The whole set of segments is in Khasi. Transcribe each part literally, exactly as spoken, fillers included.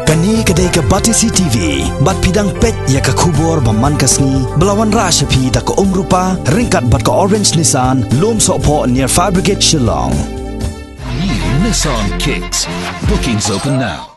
Kane ka dei ka Batesi T V, bad phi dang peit ïa ka khubor ba man ka sngi, ba la wanrah sha phi da ka Umrupa, ryngkat bad ka Orange Nissan, Lumsohphoh near Fire Brigade, Shillong. New Nissan Kicks. Bookings open now.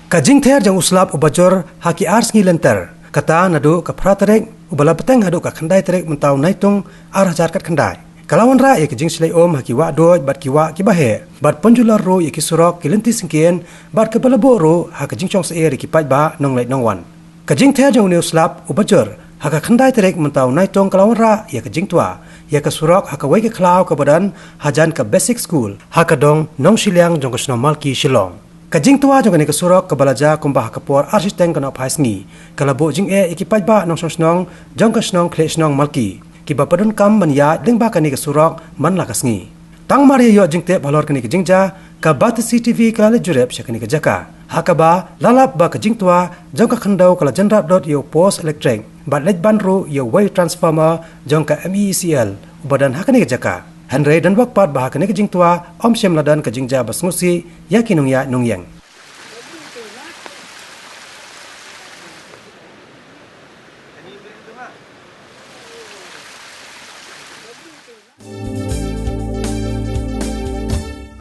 Ka jingther jong u slap uba jur ha ki ar sngi lynter, kata naduh ka phra tarik uba la bteng haduh ka khyndai tarik mynta u Naitung ar hajar khatkhyndai, ka la wanrah ïa ka jingshlei um ha ki wahduid bad ki wah kiba heh, bad pynjulor ruh ïa ki surok ki lynti syngkien, bad kaba la buh ruh ha ka jingshong syiar ïa ki paidbah nongleit nongwan. Ka jingther jong une u slap uba jur ha ka khyndai tarik mynta u Naitung ka la wanrah ïa ka jingtwa ïa ka surok ha kawei ka khlaw kaba don hajan ka basic school ha ka dong Nongshiliang jong ka shnong Malki, Shillong. Ka jingtwa jong kane ka surok kaba la jia kumba ha ka por ar shiteng ka nohphai sngi, ka la buh jingeh ïa ki paidbah nongshong shnong jong ka shnong Khlieh Shnong Malki, kiba pyndonkam ban ïaid lyngba kane ka surok man la ka sngi. Tang mar ïa ïoh jingtip halor kane ka jingjia, ka Batesi T V ka la leit jurip sha kane ka jaka, ha kaba la lap ba ka jingtwa jong ka khyndew ka la jynrap dud ïa u post elektrik, bad leit ban ruh ïa uwei u transformer jong ka M E E C L uba don ha kane ka jaka. Hynrei don ba kpat ba ha kane ka jingtwa ym shym la don ka jingjia ba sngewsih ïa ki nongïaid nongïeng.